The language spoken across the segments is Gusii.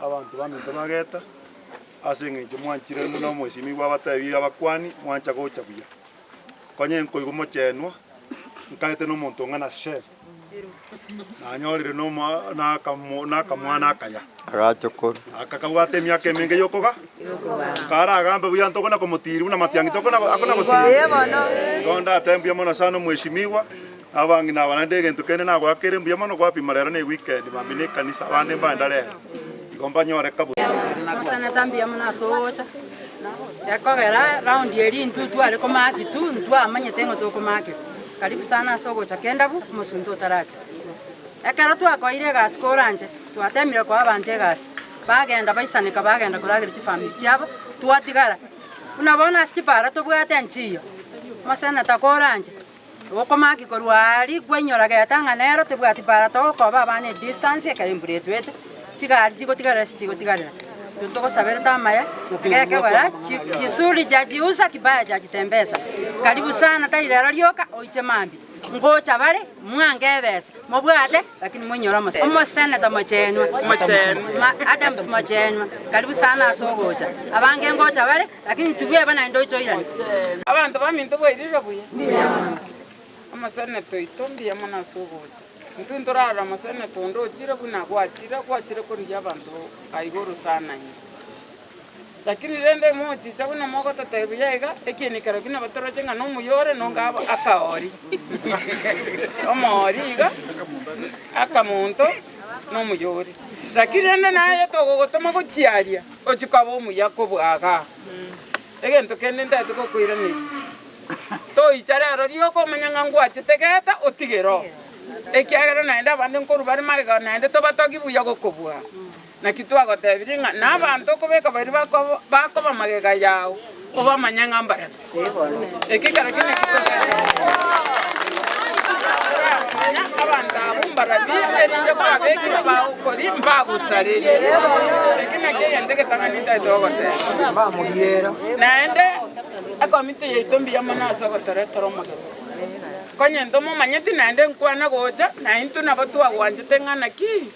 Abanto baminto bageta, ase engencho mwanchire buna omoisimigwa abatebi abakuani, mwancha gocha buya. Konya nkoigwa mochenwa, nkaete nomonto ong'ana Shem, nanyorire nomo nakamo nakamwana akaya. Agachokora. Aka kabwate emiaka emenge yokoga, karagambe buya ntokona komotiri buna matiang'i tokona akona gotiri. Igo ndatebe mbuya mono sana omweshimiwa, Abang'ina aba naende egento kende nagoakeire mbuya mono gwapima rero ne weekend mambia ne ekanisa abande mbagenda rero igo mbanyore kabisa. Omoseneta mbuya mono ase ogocha, ekogera round eria intwe tware komaki tu ntwamanyete ng'a tokomakigwa. Karibu sana ase ogocha kende abwo omosunte otaracha. Ekero twakoire egasi koranche, twatemire koa abanto egasi, bagenda baisaneka bagenda koragera chifamiri chiabo, twatigara. Buna bono ase chipara tobwate nchiyo, omoseneta koranche. Okomaki korwa aaria kwainyora geta ng'a nero tebwati para togokoba abana edistance ekero embura etwete, chigari chigotigarera ase chigotigarera. Intwe ntogosaberete amaya, gekegora chi kizuri chajiuza kibaya chajitembeza. Karibu sana tari rero rioka oiche mambia. Ngocha bare, mwange ebesa, mobwate lakini moinyore omose omoseneta mochenwa ma Adams mochenwa, karibu sana ase ogocha. Abange ngocha bare. Lakini tibweba naende oiche oirane. Abanto baminto bwairire buya? Omoseneta oito mbuya mono ase ogocha. Intwe ntorarora omoseneta onde ochire buna gwachire, gwachire korigia abanto aiga orosana ime. Lakini rende mochicha buna mogototebia buya iga, ekieni kerokio nabo toroche ng'a nomuya ore nonga aba akaori. Omoori iga, akamonto nomuya ore. Lakini rende naye togogotoma gochia aria. Ochie koba omuya kobua igaa. Egento kende ntaete gokoiraneria, toicha rero rioka omanye ng'a ngwachete geta otige roho, ekiagera naende abande nkorwa bare magega naende tobatogi buya gokobua. Naki twagotebirie ng'a na abanto okobeka baria bakoba bakoba magega yao, obamanye ng'a mbarabwo. Eke kerokio naki togete. Toramanya abanto abwo mbarabwo erinde kwabekire bagokori mbagosarerie. Eke nakio egento egetang'ani ntagete gogoteba. Naende ekomiti yaito mbuya mono ase ogotoretera omogeni. Konya ntomomanyeti naende nkwana gocha, na intwe nabo twagwanchete ng'a naki.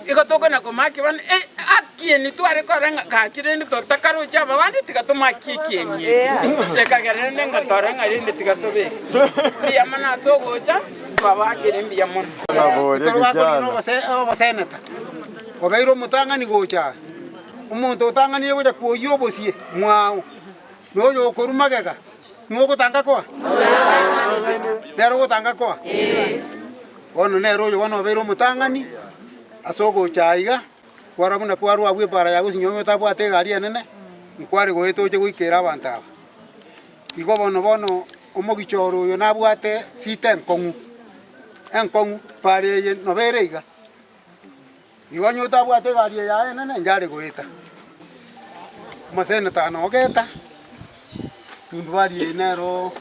Igo tokona komakia bono, eh, akieni tware korora ng'a gaki rende totakaroche aba bande tiga tomakie ekieni eke. Ekagera rende ngatore ng'a rende tiga tobeke. Mbuya mono ase ogocha, twabaakire mbuya mono. Naboria Ekero kijana. bakorire oboseneta, obeire omotang'ani gocha aa, omonto otang'anire gocha kwoyia obosie mwao, na oyo okorwa magega, ng'o ogotanga koa? Nere ogotanga koa? Bono nere oyo bono obeire omotang'ani ase ogocha aiga, kwarora buna kwarwa abwo epaara ya gosinywa onye otabwate egari enene, nkware goeta oche goikera abanto aba. Igo bono bono omogichoro oyo nabwate sita enkong'u, enkong'u paara eye noba ere iga. Igo onye otabwate egari eye yaye enene inche are goeta. Omoseneta nogeta, tundubari eye nero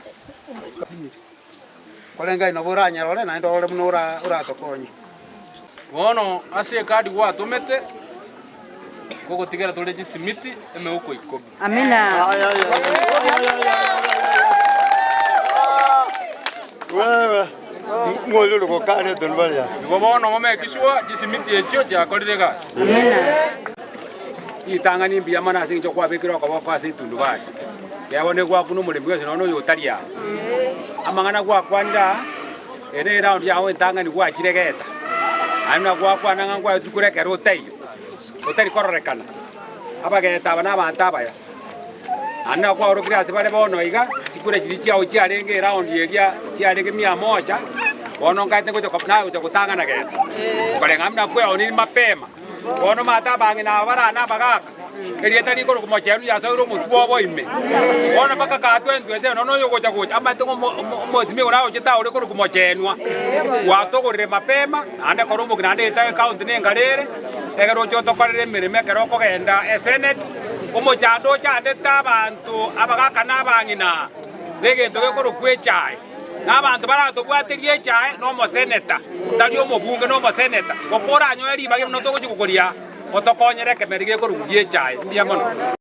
Korende aye nabo oranyarore, naende orore buna oratokonye. Bono ase ekadi gwatomete, nkogotigera tore chisimiti emeuko ikomi. Amina. Igo bono momeke sure chisimiti echio chiakorire egasi. Ritang'ani mbuya mono ase eng'encho kwabekire okoboko ase etundubari. Ekeegwa nigo gwakuna omorembe bwensi nonya oyo otari aa. Amang'ana gwakwanire aa, ere ne eround yao entang'ani gwachire geta. Naende buna gwakwana ng'a nkwaetwe kure ekero otaiyo, otari kororekana. Abageta aba na abanto abaya, naende nabo kwaorokire ase bare bono iga, chikura chiria chiao chiarenge eround eria chiarenge mia moja, bono nkaete ngocha ko nagocha gotang'ana geta. Koreng'ana buna kweoniri mapema. Bono omanyete abang'ina aba bare aa nabagaaka, erieta rikorokwa Mochenu riasoire omotwe obo ime. Bono mpaka gatwa entwe ense nonya oyogocha gocha amanyete ng'a omo- omo- omosimi oria agochete aore korokwa Mochenwa, gwatogorire mapema, naende kora omokina naende eta ekaunti nengare ere, ekero oche otokorere emeremo ekero okogenda eseneti, omochando ochandete abanto abagaaka na abang'ina aa, negento gekorokwa echae. Na abanto baratobwaterie echae nomoseneta, tari omobunge, nomoseneta. Gokwa oranyore ribaga buna togochia gokoria, otokonyere ekemeri gekorokwa gi'echae. Mbuya mono.